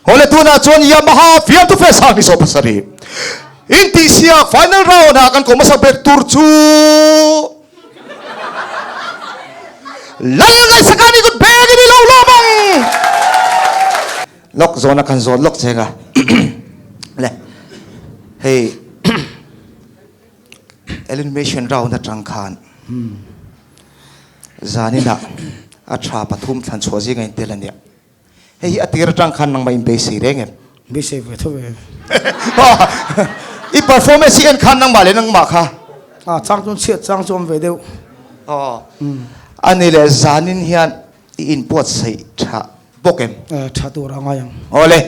Hawle tunah chuan Yamaha fiamthu fe sang ni 70 intihsiak final round ah kan ko hmasa ber tur chu Lal ngaihsaka ni kut bag in i lo lawm ang. Lawk zawna kan zawt lawk cheng a le hei elimination round atang khan zaninah a tha pathum thlan chhuah zinga intel a nia. Hei hi a tir atang khan nangmah in beisei reng em? Beisei ve tho ve. I performance hi en khan nangmah leh nangmah kha. A chang chuan chhiat chang chu awm ve deuh. Aw. Ani leh zanin hian i inbuatsaih tha bawk em? Tha tur a ngai ang. Awle.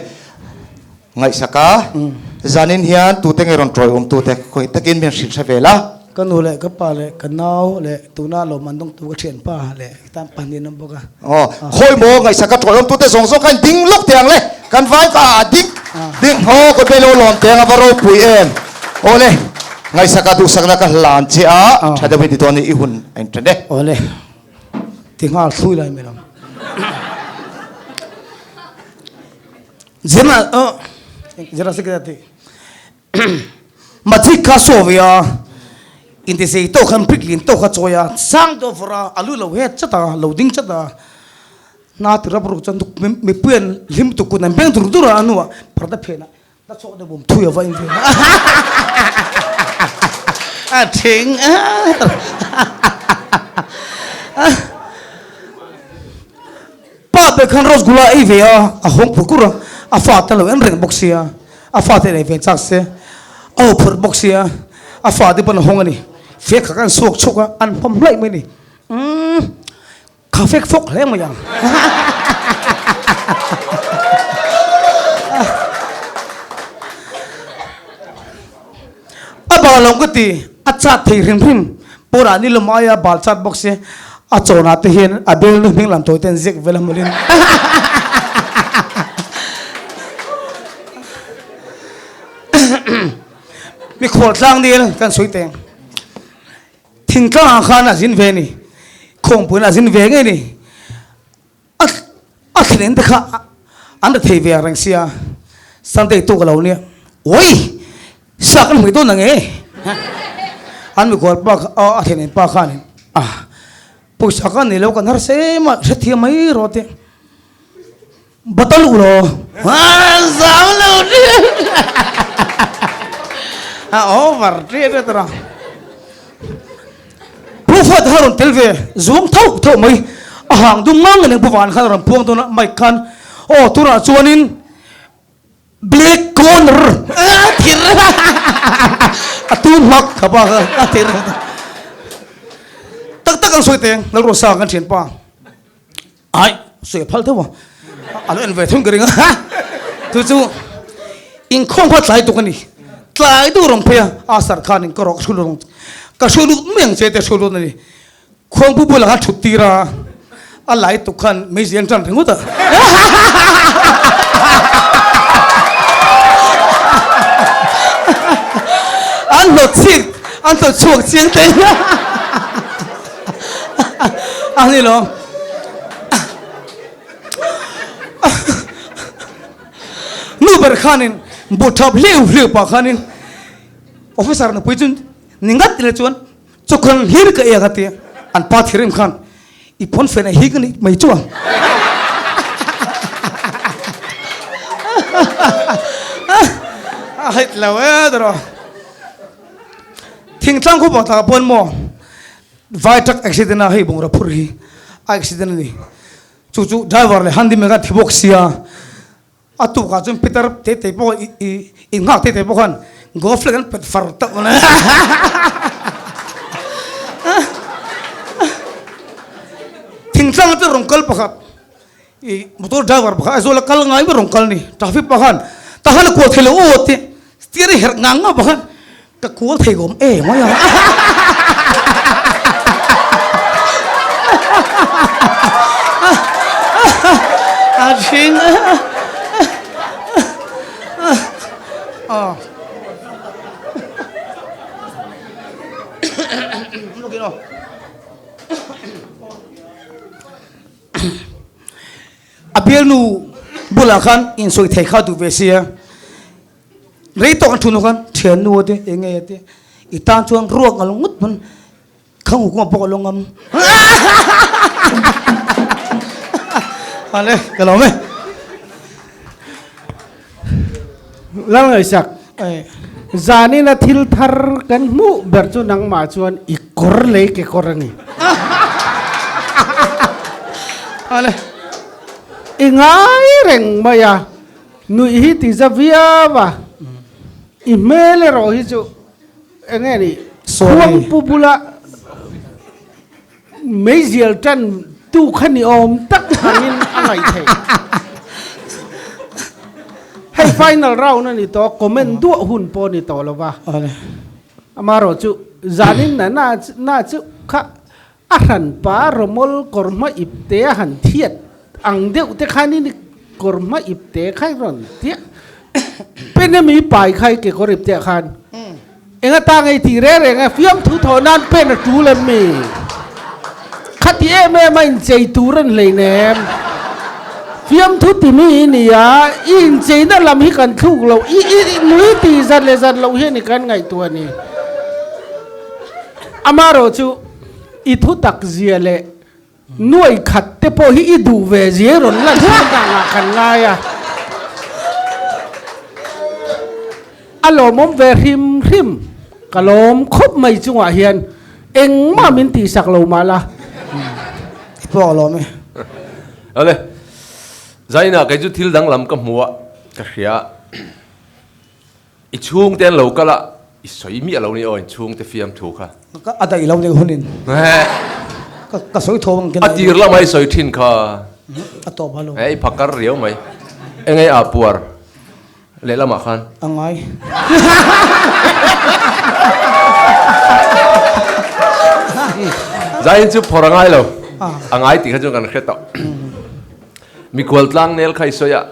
Ngaihsaka, zanin hian tute nge rawn tawiawm tute khawi takin min hrilh hre ve la. Ka nu leh ka pa leh ka nau leh tuna lawmman dawngtu ka thianpa leh ka tan pahnih an awm bawk a. Aw, khawi maw Ngaihsaka tawiawm tute zawng zawng kha in ding lawk teh ang le, kan vai kha a ding ding haw ka be lo lawm teh ang a va ropui em. Aw le, Ngaihsaka duhsakna ka hlan che a, tha deuh in ti dawn i hun a inṭan e. Aw le, ti nghal thlui lai mai lo. Zirna oh zirna secretary Mathik kha saw ve a intisei tawk khan pik lin tawk kha chawi a sang deuh vawrh a a lu lo het chat a lo ding chat a hna ti rap ruk chuan mipui an hlim tuk kut an beng dur dur a a hnuah parda phenah na chawk deuh bawm thui a va in ve a thing a. Pa ber khan Rosgulla ei ve a, a hawng pur kur a, a fa te lo en reng bawk sia, a fa te nei ve chak se, a aw phurh bawk sia, a fa te pawn a hawng a ni, fek kha khan suak chhuak a, an hmawm hlaih mai a ni, umm kha fek fawk hle mai ang. A bal lo ka ti, a chat thei hrim hrim, pawrah ni lawm aia bal chat bawk si, a chawnah te hian a bel nu hming lam tawi te an ziak vel a mawlin. Mikhual tlang nil kan sawi teng, thingtlang ah khan a zin ve ni, khawngpuiin a zin ve ngei ni. A a thlen te kha an ra thei ve ang reng sia Sunday tu ka lo nia ui sak an hmui dawn ang e an mikhual pa kha a thlen pa khanin a pawisa ka nei lo kan har se mah hrethiam mai rawh te bottle u law zam lo a over ṭiah ṭiah tawh a. Proof-a te kha rawn tel ve zuang thauh thauh mai. A hang dum ngang ngang pu van khan a rawn puang dawn a, mic khan aw tunah chuanin Black Corner a thir a tu hmak kha pa kha a thir tak tak ang sawi teng Lalruasa kan thianpa. Ai, sawi a phal deuh a, a lo en ve thung ka ring a. Chu chu inkhawm kha tlai tuk a ni. Tlai deuh rawng phei a, a sar khanin ka rawk hru rawng ka hru lut mai ang che te hru lut a ni. Khuangpu bulah khan thut tir a, a lai tuk khan meizi an tan ringawt a. An hlawt chhik, an hlawt chhuak chiang te. A ni lo. Nu ber khanin bu thap hliu hliu pah khanin officer nupui chu ni ngat ila chuan chawkhan hlir ka ek a ti a, an pa thirim khan i pawn fen a hik a nih mai chuan. A hait lo e tiraw. Thingtlang khaw pakhat ah pawn maw Vai truck accident a hei bungraw phur hi a accident a ni. Chu chu driver leh handyman khan thi bawk sia a tukah chuan Peter te te pawh i i in nghak te te pawh khan go flag an pet far teuh a Thingtlang atang rawn kal pakhat i motor driver pakhat Aizawl a kal ngai ber rawn kal a ni traffic pah khan tahan a kual thei lo aw tih steering herh ngang ngang pakhat Ka kual thei awm em mai a. A ṭhing a. A bialnu. bulah khan insawi thei kha duh ve sia. Rei tawk an thu hnu khan thiannu a ti eng nge a ti i tan chuan ruak ngal ngawt pawn khang hukuma bawk a lo ngam ale ka lawm e. Lalngaihsak, Zanina thil thar kan hmuh ber chu nangmah chuan i kawr lei kekawr a ni. Ale. I ngai reng mai a. Nuih hi ti za viau a, i hmel erawh hi chu eng nge ni khuangpu bula meizial tan tu kha ni awm tak angin a ngaih theih. Hei final round a ni tawh a, comment duah hun pawh a ni tawh lo va. Amaherawh chu zanin na na chu kha A hranpa rawmawl kawrhma ipte a han thiat ang deuh te khan in kawrhma ipte kha rawn tiah pen emi pai kha i kekawr ipte ah khan eng atang ei tih reng reng a fiamthu thawh nan pen a tul em mi? Khati em em a inchei tur an hleinem. Fiamthu ti mi i ni a, i incheina lam hi kan thluk loh, i i nui tih zat leh zat loh hian i kan ngaihtuah a ni. Amaherawh chu i thu tak zia leh nuai khat te pawh hi i duh ve zia i rawn lan hma danah kan ngai a. A lawmawm ve hrim hrim, ka lawm khawp mai chungah hian engmah min tihsak lo mah la. I pawh a lawm e. Awle, Zaina kei chu thil danglam ka hmu a, ka hria a. I chhungte an lo kal a, i sawi miah lo ni aw in chhungte fiam thu kha. A daih lo ni hunin. Ka sawi tho ang A tir lamah i sawi thin kha. A tawp a lo. I phakar riau mai. Engei ah puar lehlamah khan. A ngai. Zain chu phawrh a ngai lo. A ngai tih kha chu kan hre tawh. Mikhual tlang nel kha i sawi a.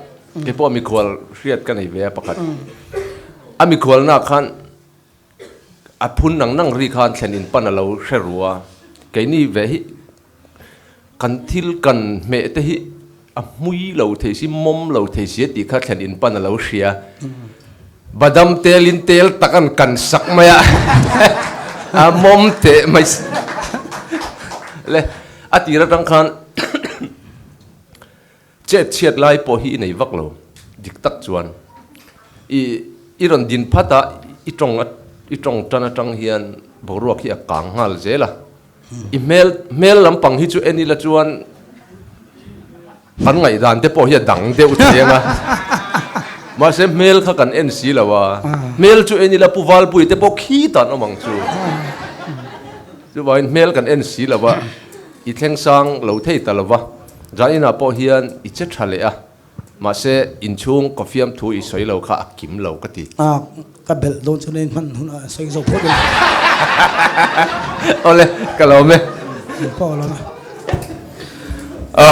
Kei pawh mikhual hriat ka nei ve a pakhat. A mikhualna khan a phun nang nang ri khan thlen in pan a lo hre ru a. Keini ve hi kan thil kan hmeh te hi a hmui lo thei si, mawm lo thei si a tih kha thlen in pan a lo hria. Badam tel in tel tak an kan sak mai a, a mawm teh mai si. Le a tir atang khan Chet chhiat lai pawh hi i nei vak lo, dik tak chuan. I i rawn din phat a, i tawng a i tawng tan atang hian boruak hi a kang nghal zel a. I hmel hmel lampang hi chu en ila chuan kan ngaihdan te pawh hi a dang deuh thei ang a. Mahse hmel kha kan en si lo a, hmel chu en ila Pu Valpui te pawh khi tan awm ang chu. Chuvangin hmel kan en si lo a. I thleng sang lo thei ta lova, Zaninah pawh hian i che tha leh a, mahse inchhung ka fiamthu i sawi lo kha a kim lo ka ti. A, ka belh dawn chuan in hman hunah a sawi zo phawt ila. Awle, ka lawm e. Pawh ka lawm e. A,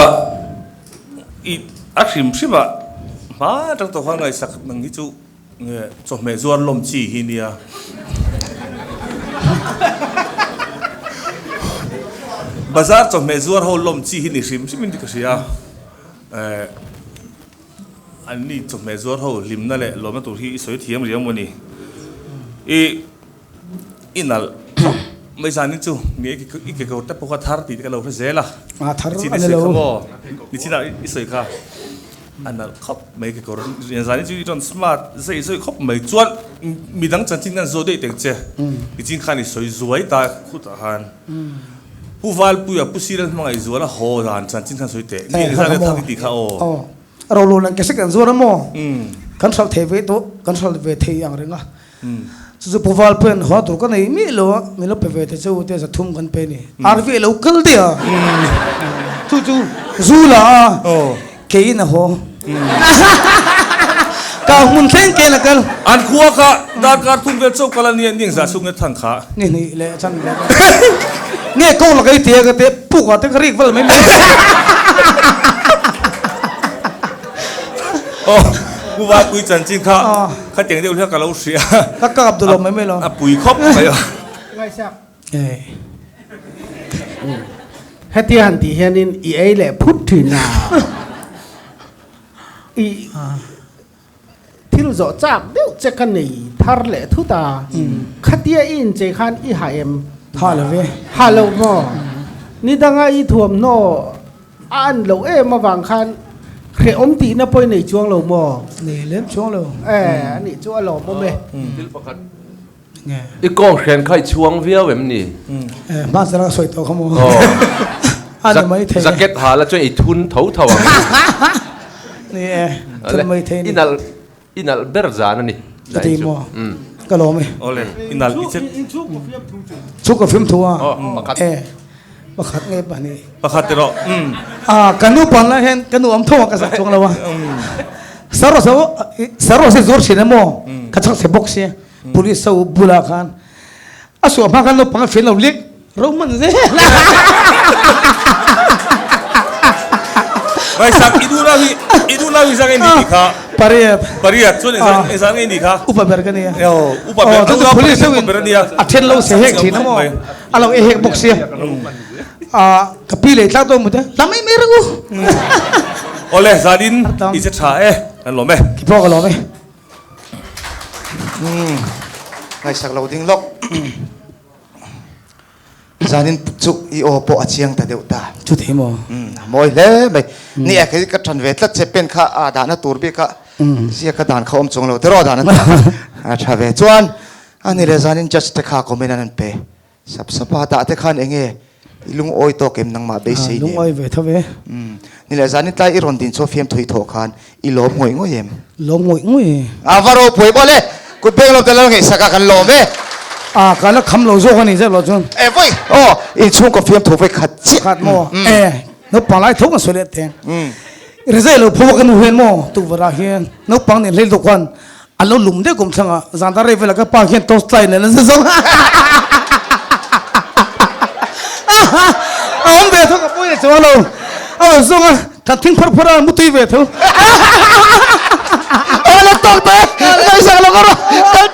i a hrim hrim a, hma atang tawh khan ngaihsak nang hi chu Nge chawhmeh zuar lawm chi hi nia. Bazar chawhmeh zuar ho lawm chi hi ni hrim hrim in ka hria. Eh an ni chawhmeh zuar ho hlimna leh lawmna tur hi i sawi thiam riau maw ni. I i nalh khawp mai zanin chu nge i kekawr te pawh kha thar tih te ka lo hre zel a. A thar a ni lo. Nichinah i sawi kha. A nalh khawp mai kekawr zani chu i rawn smart zai zai khawp mai chuan midang chanchin khan zawh daih teng che nichin khan i sawi zuai ta khutah khan Pu Valpuia Pu Siral hmangaih zuala haw dan chanchin khan sawi teh nge zan thak i tih kha aw. A ro lo ke sek an zuar a maw kan hralh thei ve tawh kan hralh ve thei ang reng a chu chu Pu Valpuia'n haw tur ka nei miah lo a min lo pe ve te chu te zathum kan pe a ni RV a lo kal daih a chu chu zu la a Keiin a haw. Ka hmun thleng kein a kal. An khua kha darkar thum vel chauh kal a nia ning zah chhung nge thang kha. Ni hnih leh chan vel. Nge ko la kei tia ka te puk ah te ka rik vel mai mai. Aw Pu Valpui chanchin kha khatiang deuh hliah ka lo hria. Ka kap duh lo mai mai lo. A pui khawp mai a. Ngaihsak. Hetia han tih hianin i ei leh phut thin a. I thil zawh chak deuh che ka nei thar leh thut a, khatia i inchei khan i ha em? Ha lo ve. Ha lo maw? Ni danga i thuamhnaw a an loh em avang khan hrehawm tihna pawh i nei chuang lo maw? Nei lem chuang lo. E, anih chu a lawmawm e. Thil pakhat I kawng hren kha i chhuang viau em ni? Eh, hma zara ka sawi tawh kha maw? A ni mai thei. Jacket ha la chuan i thun tho tho ang. Ni e, thun mai thei ni. I nalh, i nalh ber zan a ni. Ka ti maw? Ka lawm e. Awle, i nalh i chet. Chhuk ka fiam thu a. Aw, pakhat. Eh, pakhat nge pahnih. Pakhat erawh, umm. Ah, ka nu pan lai hian ka nu awm tho a ka zak chuang lo a. Saros a, saros hi zuar thin emaw? Ka chhak chhe bawk sia. Police ho bulah khan a suah hma khan naupang a fian lo lek ro hman zel Vaisak i duh lo hi i duh lo hi zang nge ni tih kha pariat pariat chuan eng zang nge ni kha upa ber ka nia upa ber chu police ho in a then lo se hek thin amaw a lo e hek bawk sia a ka pi lei tlak dawn mute la mai mai reng u Awle zanin i che tha e kan lawm e ki pawh ka lawm e. Ngaihsak lo ding lawk. Zanin chu i aw pawh a chiang ta deuh ta. Chu thei maw? A mawi hle mai. Ni e kei ka than ve tlat che pen kha a dahna tur bik a ziak a dan kha awm chung lo tiraw dan a tha ve chuan a ni le zanin judge te kha comment an an pe. Sap sapa dah te khan enge i lungawi tawk em nangmah beisei nen? Lungawi ve tho ve. Ni leh zanin tlai i rawn din chu fiam thui thawh khan i lawm ngawih ngawih em? Lawm ngawih ngawih e. A va ropui bawlh e! Kut beng lo te lal ngaihsak a kan lawm e. A ka la kham lo zawk a ni zet lo chuan. E vawi! Aw inchhungkaw fiam tho vawi khat chiah. Khat maw? E naupang lai tho kan sawi leh teng. Rizai lo phuak a nu hian maw tukverh ah hian naupang nen hlei dawk khan A lo lum deuh kum thlangah zan dar rei velah ka pa hian toast tlai nen a zazawng a a awm ve tho ka pawi leh chuang lo a rawn zawng a kan thing phar phar a mutui ve tho Aw la tawk te ngaihsak lo ka rawh.